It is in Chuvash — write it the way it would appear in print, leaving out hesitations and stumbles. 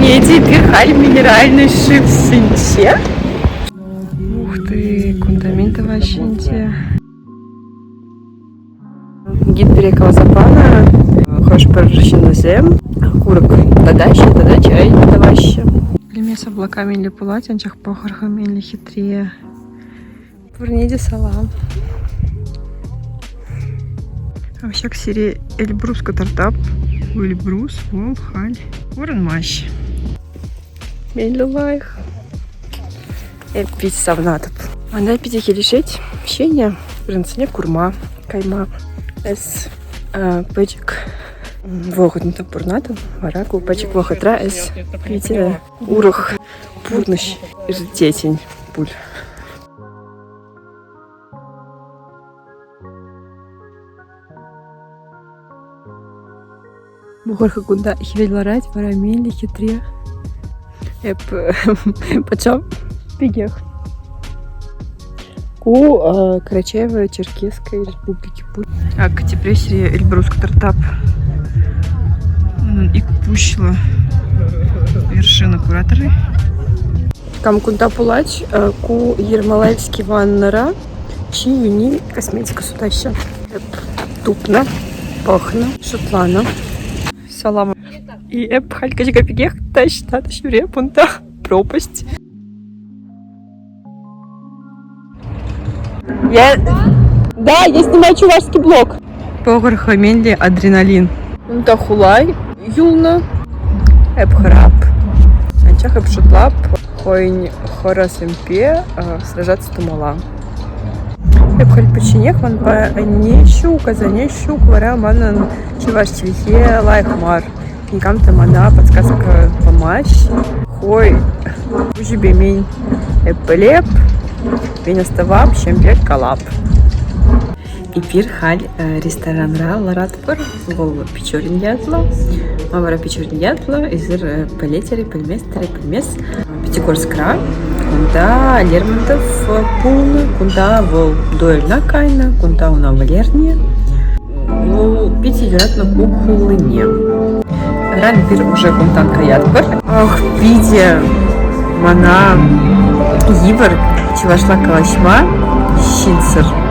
Пурне те эпир халь минеральный шыв ҫинче. Ух ты, кунта мӗн тӑваҫҫӗ ӗнтӗ? Гид пире каласа панӑ, хӑш-пӗр ҫыннисем курӑк татаҫҫӗ тата чай тӑваҫҫӗ. Пӗлме саплака мӗнле пулать, анчах пӑхӑр-ха мӗнле хитре. Пурне те салам. Ҫак сире Эльбрус кӑтартап. Эльбрус вӑл халь курӑнмасть. Мӗнле лайӑх. Эп пит савнатӑп. Мана питӗ килӗшет ҫӗнӗ вырӑнсене курма кайма. Эс пӗчӗк вӑхӑтӑн пурӑнатӑн, вара ку пӗчӗк вӑхӑтра эс питӗ урӑх пурнӑҫ иртетӗн пуль. Пӑхӑр-ха кунта хӗвел ларать, вара меллӗ, хитре. Эп патша пекех. Ку Карачаево-Черкесской республики пуль. Ак тепре сире Эльбрус кӑтартап. Унӑн ик пуҫлӑ вершина кураторы. Кам кунта пулать, ку Ермолаевский ваннӑра чи йӳнни косметика сутаҫҫӗ. Эп тупнӑ, пӑхнӑ, шутланӑ. Салам. И эп халь качака пекех таҫта та ҫӳреп унта пропасть. Я... Да, я снимаю чувашский блог. Пӑхӑр-ха мӗнле адреналин. Унта хула юлнӑ. Эп хӑрап. Анчах эп шутлап хӑйӗн хӑрасемпе сражаться тумалла. Эп халь пӗчченех манпа анне ҫук, асанне ҫук, вара манӑн чӑваш чӗлхи лайӑх мар. Никам та мана подсказка памасть. Хой пуҫӗпе мен эп пӗлеп, мен астӑвап, ҫемпе калап. Эпир халь ресторанра ларатпӑр. Вӑл Печорин ятлӑ. Ман вара Печорин ятлӑ. Эсир пӗлетӗр-и, пӗлместӗр-и, пӗлмес. Пятигорскра. Кунта Лермонтов пулнӑ, кунта вӑл дуэльна кайнӑ, кунта ӑна вӗлернӗ. Вӑл питӗ юратнӑ ку хулине. Ыран эпир уже кунтан каятпӑр. Ах, питӗ мана йывӑр чӑвашла калаҫма ҫынсӑр.